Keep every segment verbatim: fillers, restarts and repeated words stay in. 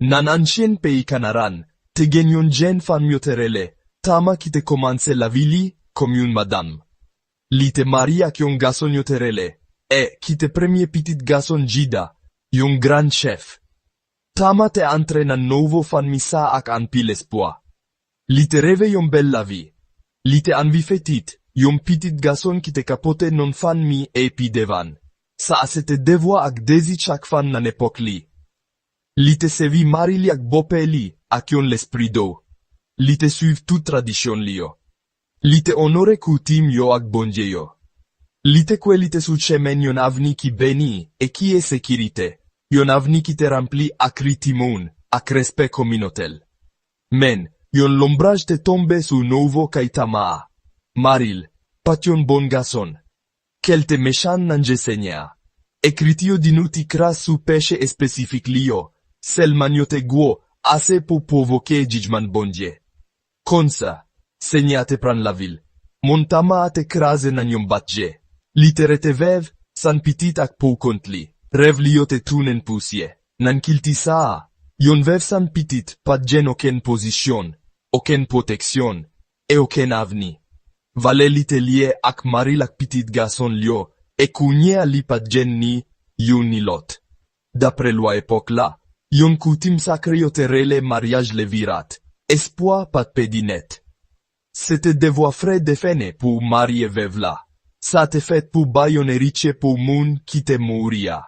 Nan ansyen peyi Kanaran, te gen yon jèn fanm yo te rele Tama ki te kòmanse lavi li kòm yon madanm. Li te marye ak yon gason yo te rele E, ki te premye pitit gason Jida, yon gran chèf. Tama te antre nan nouvo fanmi sa ak anpil espwa. Li te reve yon bèl lavi. Li te anvi fè tit, yon pitit gason ki te ka pote non fanmi E pi devan. Sa a se te devwa ak dezi chak fanm nan epòk li. Li te sèvi mari li ak bòpè li ak yon lespri dou. Li te suiv tout tradisyon li yo. Li te onore koutim yo ak Bondye yo. Li te kwè li te sou chemen yon avni ki beni e ki e sekirite, yon avni ki te ranpli ak ri timoun, ak respè kominotèl. Men, yon lonbraj te tonbe sou nouvo kay Tama a. Mari l pa t yon bon gason. Kè l te mechan nan je Senyè a. Ekriti yo di nou ti kras sou peche espesifik li yo, sèlman yo te gwo ase pou pwovoke jijman Bondye. Konsa, Senyè a te pran lavi l. Mon Tama a te kraze nan yon bat je. Li te rete vèv, san pitit ak pou kont li. Rèv li yo te tounen pousyè. Nan kilti sa a, yon vèv san pitit pa t gen okenn pozisyon, okenn pwoteksyon, e okenn avni. Valè li te lye ak mari l ak pitit gason l yo, e kounye a li pa t gen ni youn ni lòt. Dapre lwa epòk la, yon koutim sakre yo te rele maryaj levirat, espwa pa t pèdi nèt. Se te devwa frè defene pou marye vèv la. Sa te fèt pou bay yon eritye pou moun ki te mouri a.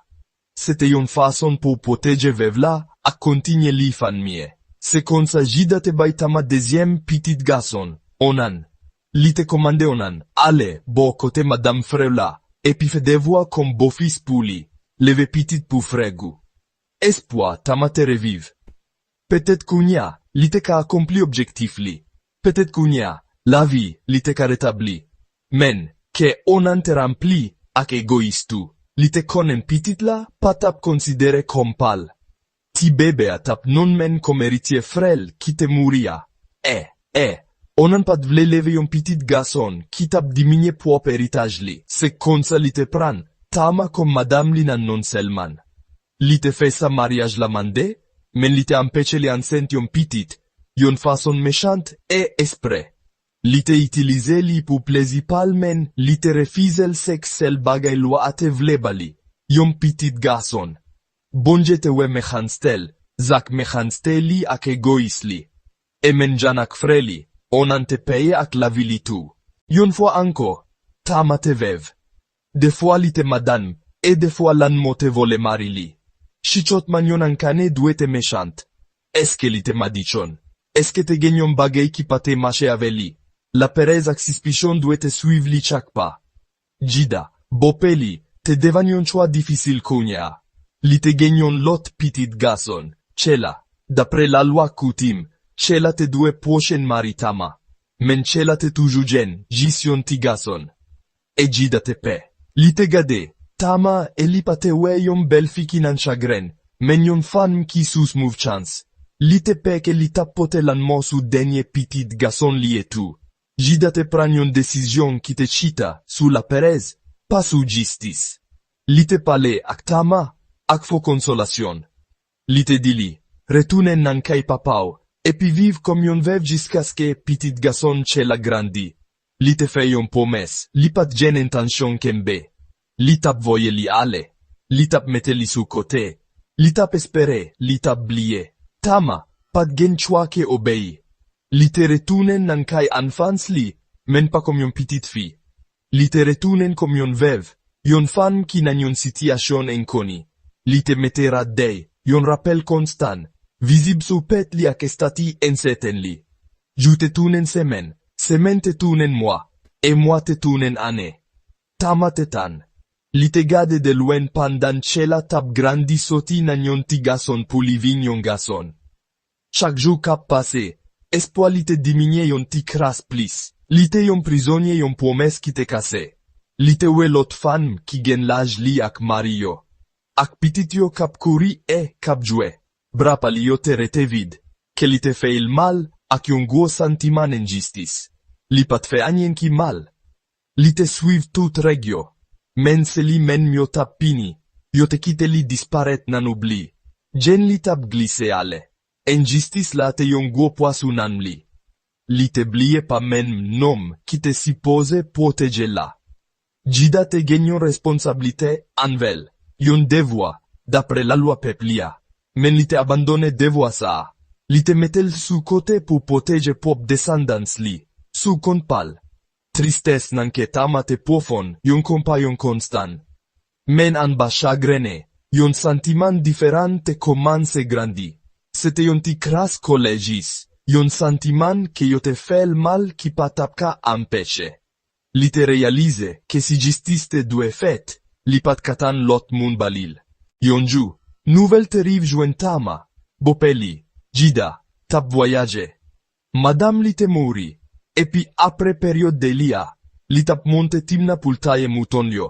Se te yon fason pou pwoteje vèv la ak kontinye li fanmi e. Se konsa Jida te bay Tama dezyèm pitit gason, Onan. Li te kòmande Onan, ale bò kote madanm frè w la, epi fè devwa kòm bofis pou li, leve pitit pou frè w. Espwa Tama te reviv. Petèt kounye a, li te ka akonpli objektif li. Petèt kounye a, lavi li te ka retabli. Men, kè Onan te ranpli ak egoyis tou. Li te konnen pitit la pa t ap konsidere kòm pa l. Ti bebe a t ap nonmen kòm eritye frè l ki te mouri a. E, e, Onan pa t vle leve yon pitit gason ki t ap diminye pwòp eritaj li. Se konsa li te pran Tama kòm madanm li nan non sèlman. Li te fè sa maryaj la mande, men li te anpeche li ansent yon pitit, yon fason mechan e espre. Li te itilize li pou plezi pa l men li te refize l sèk sèl bagay lwa a te vle ba li, yon pitit gason. Bondye te wè mechanste l, zak mechanste li ak egoyis li. E menm jan ak frè li, Onan te peye ak lavi li tou. Yon fwa ankò, Tama te vèv. Defwa li te madanm, e defwa lanmò te vòlè mari li. Chichòt manyon an kane dwe te mechan. Èske li te madichon? Èske te gen yon bagay ki pa te mache avè li? Laperèz ak sispisyon dwe te swiv li chak pa. Jida, bòpè li, te devan yon chwa difisil kounye a. Li te gen yon lòt pitit gason, Chela. Dapre lalwa koutim, Chela te dwe pwochen mari Tama. Men Chela te toujou jèn, jis yon ti gason. E Jida te pè. Li te gade Tama e li pa te wè yon bèl fi ki nan chagren, men yon fanm ki sous move chans. Li te pè ke li t ap pote lanmò sou dènye pitit gason li e tou. Jida te pran yon desizyon ki te chita sou laperèz, pa sou jistis. Li te pale ak Tama ak fo konsolasyon. Li te di li, retounen nan kay papa w, epi viv kòm yon vèv jiskaske pitit gason Chela grandi. Li te fè yon pwomès li pa t gen entansyon kenbe. Li t ap voye li ale. Li t ap mete li sou kote. Li t ap espere li t ap bliye. Tama pa t gen chwa ke obeyi. Li te retounen nan kay anfans li, men pa kòm yon pitit fi. Li te retounen kòm yon vèv, yon fanm ki nan yon sitiyasyon enkoni. Li te mete rad dèy, yon rapèl konstan, vizib sou pèt li ak estati ensèten li. Jou te tounen semèn, semèn te tounen mwa, e mwa te tounen ane. Tama te tann. Li te gade de lwen pandan Chela t ap grandi soti nan yon ti gason pou li vin yon gason. Chak jou k ap pase, espwa li te diminye yon ti kras plis. Li te yon prizonye yon pwomès ki te kase. Li te wè lòt fanm ki gen laj li ak mari yo, ak pitit yo k ap kouri e k ap jwe. Bra pa li yo te rete vid, kè li te fè l mal ak yon gwo santiman enjistis. Li pa t fè anyen ki mal. Li te swiv tout règ yo. Men se li menm yo t ap pini. Yo te kite li disparèt nan oubli. Jan li t ap glise ale. Enjistis la te yon gwo pwa sou nanm li. Li te bliye pa menm nonm ki te sipoze pwoteje l la. Jida te gen yon responsablite anvè l, yon devwa, dapre lalwa pèp li a. Men li te abandone devwa sa a. Li te mete l sou kote pou pwoteje pwòp desandans li, sou kont pa l. Tristès nan kè Tama te pwofon, yon konpayon konstan. Men anba chagren e, yon santiman diferan te kòmanse grandi. Se te yon ti kras kòlè jis, yon santiman ke yo te fè l mal ki pa t ap ka anpeche. Li te reyalize ke si jistis te dwe fèt, li pa t ka tann lòt moun ba li l. Yon jou, nouvèl te rive jwenn Tama, bòpè li, Jida, t ap vwayaje. Madanm li te mouri, epi apre peryòd dèy li a, li t ap monte Timna pou l taye mouton l yo.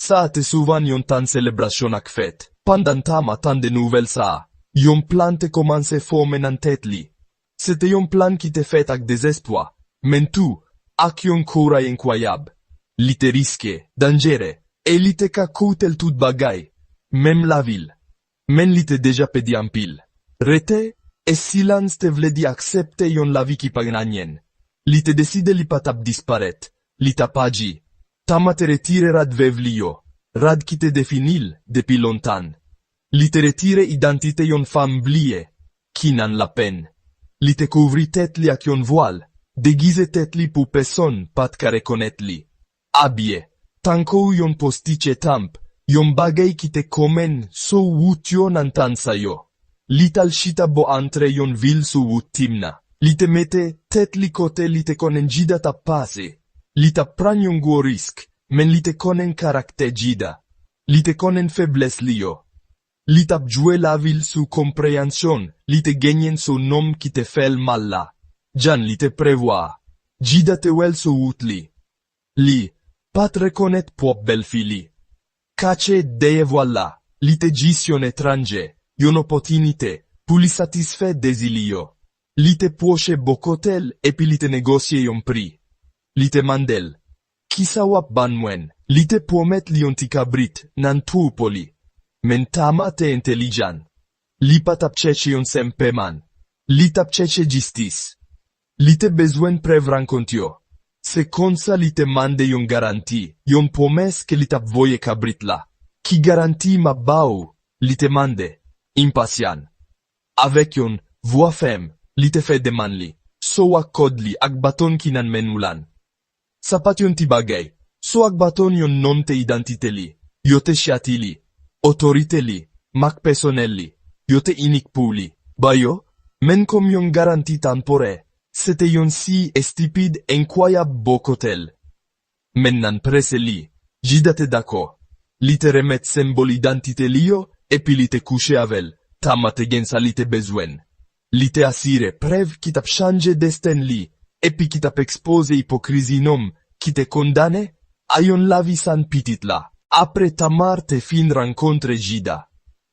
Sa a te souvan yon tan selebrasyon ak fèt. Pandan Tama tande nouvèl sa a, yon plan te kòmanse fòme nan tèt li. Se te yon plan ki te fèt ak dezespwa, men tou, ak yon kouray enkwayab. Li te riske, danjere, e li te ka koute l tout bagay, menm lavi l. Men li te deja pèdi anpil. Rete, e silans te vle di aksepte yon lavi ki pa gen anyen. Li te deside li pa t ap disparèt, li t ap aji. Tama te retire rad vèv li yo, rad ki te defini l depi lontan. Li te retire idantite yon fanm bliye, ki nan lapenn. Li te kouvri tèt li ak yon vwal, degize tèt li pou pèsonn pa t ka rekonèt li. Abiye, tankou yon postiche tanp, yon bagay ki te komen sou wout yo nan tan sa yo. Li t al chita bò antre yon vil sou wout Timna. Li te mete tèt li kote li te konnen Jida t ap pase. Li t ap pran yon gwo risk, men li te konnen karaktè Jida. Li te konnen feblès li yo. Li t ap jwe lavi l sou konpreyansyon li te genyen sou nonm ki te fè l mal la. Jan li te prevwa, Jida te wè l sou wout li. Li pa t rekonèt pwòp bèlfi li. Kache dèyè vwal la, li te jis yon etranje, yon opòtinite pou li satisfè dezi li yo. Li te pwoche bò kote l epi li te negosye yon pri. Li te mande l, "Kisa w ap ban mwen?" Li te pwomèt li yon ti kabrit nan twoupo li. Men Tama te entèlijan. Li pa t ap chèche yon senp peman. Li t ap chèche jistis. Li te bezwen prèv rankont yo. Se konsa li te mande yon garanti, yon pwomès ke li t ap voye kabrit la. "Ki garanti m ap ba w?" li te mande, enpasyan. Avèk yon vwa fèm, li te fè demann li, "So ak kòd li ak baton ki nan men w lan." Sa pa t yon ti bagay. So ak baton yon nonm te idantite li, yo te chati li, otorite li, mak pèsonèl li, yo te inik pou li. Ba yo, men kòm yon garanti tanporè, se te yon siy estipid enkwayab bò kote l. Men nan prese li, Jida te dakò. Li te remèt senbòl idantite li yo, epi li te kouche avè l. Tama te gen sa li te bezwen. Li te asire prèv ki t ap chanje desten li, epi ki t ap ekspoze ipokrizi nonm ki te kondane a yon lavi san pitit la. Apre Tamar te fin rankontre Jida,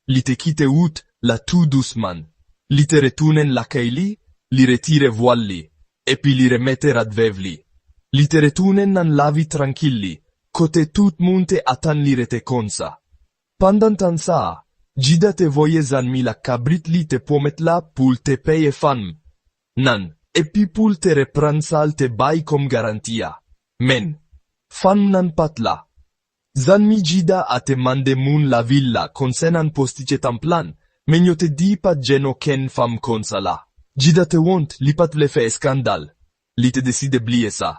li te kite wout la tou dousman. Li te retounen lakay li, li retire vwal li, epi li remete rad vèv li. Li te retounen nan lavi trankil li, kote tout moun te atann li rete konsa. Pandan tan sa a, Jida te voye zanmi l ak kabrit li te pwomèt la pou l te peye fanm nan, epi pou l te reprann sa l te bay kòm garanti a. Men, fanm nan pa t la. Zanmi Jida a te mande moun lavil la konsènan postiche tanp lan, men yo te di pa t jwenn okenn fanm konsa la. Jida te wont, li pa t vle fè eskandal. Li te deside bliye sa.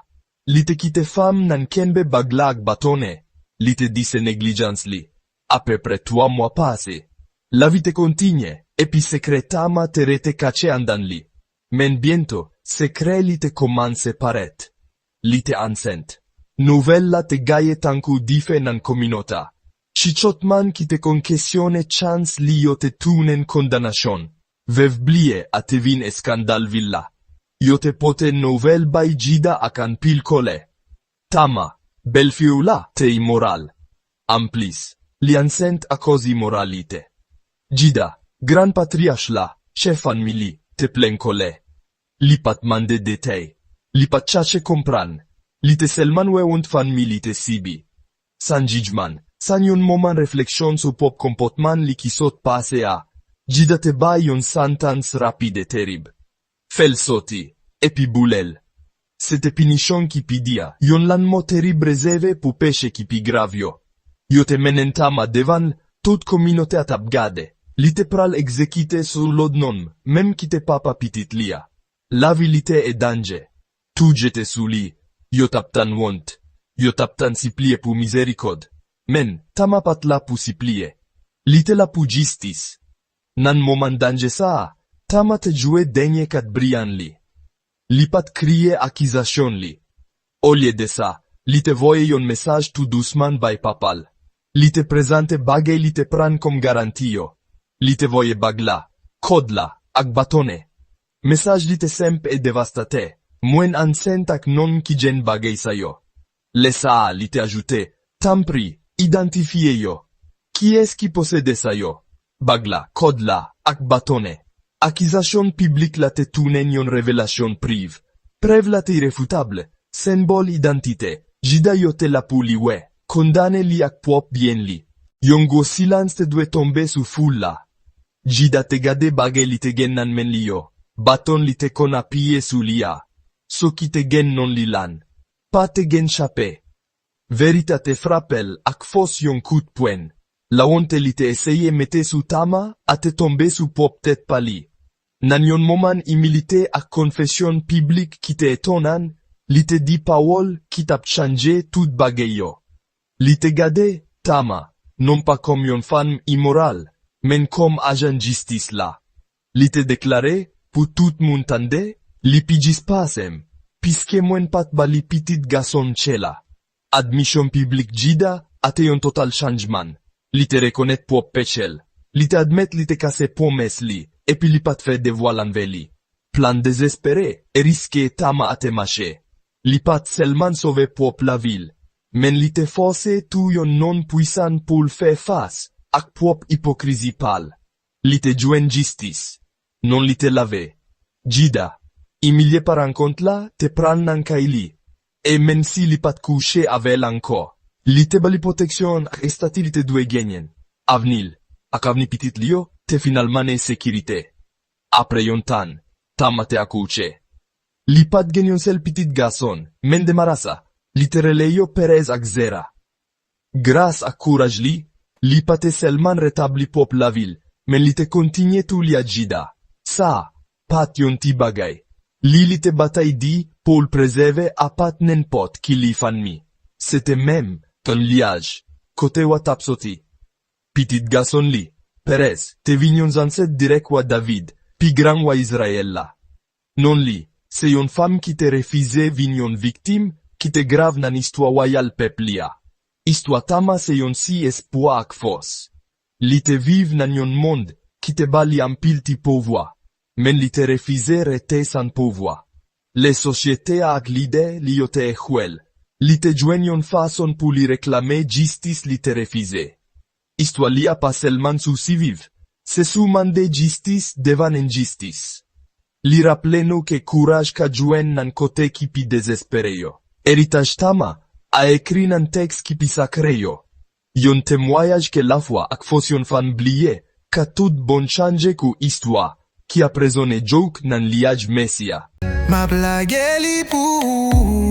Li te kite fanm nan kenbe bag la ak baton e li te di se neglijans li. Apeprè twa mwa pase. Lavi te kontinye, epi sekrè Tama te rete kache anndan li. Men byento, sekrè li te kòmanse parèt. Li te ansent. Nouvèl la te gaye tankou dife nan kominote a. Chichotman ki te konn kesyone chans li yo te tounen kondanasyon. Vèv bliye a te vin eskandal vil la. Yo te pote nouvèl bay Jida ak anpil kòlè. Tama, bèlfi w la, te imoral. Anplis, li ansent akoz imoralite. Jida, gran patriyach la, chèf fanmi li, te plen kòlè. Li pa t mande detay. Li pa t chache konprann. Li te sèlman wè wont fanmi li te sibi. San jijman, san yon moman refleksyon sou pwòp konpòtman li ki sot pase a, Jida te bay yon santans rapid e terib. Fè l soti, epi boule l. Se te pinisyon ki pi di a, yon lanmò terib rezève pou peche ki pi grav yo. Yo te mennen Tama devan l, tout kominote a t ap gade. Li te pral egzekite sou lòd nonm, menm ki te papa pitit li a. Lavi li te an danje. Tout je te sou li, yo t ap tann wont, yo t ap tann sipliye pou mizerikòd. Men, Tama pa t la pou sipliye. Li te la pou jistis. Nan moman danje sa a, Tama te jwe dènye kat briyan li. Li pa t kriye akizasyon li. Olye de sa, li te voye yon mesaj tou dousman bay papa l. Li te prezante bagay li te pran kòm garanti yo. Li te voye bag la, kòd la, ak baton an. Mesaj li te senp e devastatè: "Mwen ansent ak nonm ki jwenn bagay sa yo." Lè sa a, li te ajoute: "Tanpri, idantifye yo. Kiyès ki posede sa yo?" Bag la, kòd la, ak baton an. Akizasyon piblik la te tounen yon revelasyon prive. Prèv la te irefoutab. Senbòl idantite Jida yo te la pou li wè, kondane li ak pwòp byen li. Yon gwo silans te dwe tonbe sou foul la. Jida te gade bagay li te gen nan men li yo, baton li te konn apiye sou li a, so ki te gen non li la. Pa te gen chape. Verite a te frape l ak fòs yon kout pwen. Lawont li te eseye mete sou Tama a te tonbe sou pwòp tèt pa li. Nan yon moman imilite ak konfesyon piblik ki te etonan, li te di pawòl ki t ap chanje tout bagay yo. Li te gade Tama, non pa kòm yon fanm imoral, men kòm ajan jistis la. Li te deklare, pou tout moun tande, "Li pi jis pase m, piske mwen pa t ba li pitit gason m chè la." Admisyon piblik Jida a te yon total chanjman. Li te rekonèt pwòp peche l. Li te admèt li te kase pwomès li, epi li pa t fè devwa l anvè li. Plan dezespere e riske Tama a te mache. Li pa t sèlman sove pwòp lavi l, men li te fòse tou yon nonm pwisan pou l fè fas ak pwòp ipokrizi pa l. Li te jwenn jistis. Non li te lave. Jida, imilye pa rankont la, te pral nan kay li. E menm si li pa t kouche avè l ankò, li te ba li pwoteksyon ak estati li te dwe genyen. Avni l, ak avni pitit li yo, te finalman an sekirite. Apre yon tan, Tama te akouche. Li pa t gen yon sèl pitit gason, men de marasa, li te rele yo Perèz ak Zera. Gras ak kouraj li, li pa te sèlman retabli pwòp lavi l, men li te kontinye tou li a Jida. Sa a pa t yon ti bagay. Li li te batay di pou l prezève a pa t nenpòt ki li fanmi. Se te menm yon lyaj kote wa t ap soti. Pitit gason li, Perèz, te vin yon zansèt dirèk wa David, pi gran wa Izrayèl la. Non li, se yon fanm ki te refize vin yon viktim ki te grav nan istwa wayal pèp li a. Istwa Tama se yon siy espwa ak fòs. Li te viv nan yon mond ki te ba li anpil ti pouvwa, men li te refize rete san pouvwa. Lè sosyete a ak lidè li yo te echwe l, li te jwenn yon fason pou li reklame jistis li te refize. Istwa li a pa sèlman sou siviv, se sou mande jistis devan enjistis. Li raple nou ke kouraj ka jwenn nan kote ki pi dezespere yo. Eritaj Tama a ekri nan tèks ki pi sakre yo. Yon temwayaj ke lafwa ak fòs yon fanm bliye ka tout bon chanje kou istwa ki ap rezone jouk nan lyaj Mesi a. M ap lage li pou ou.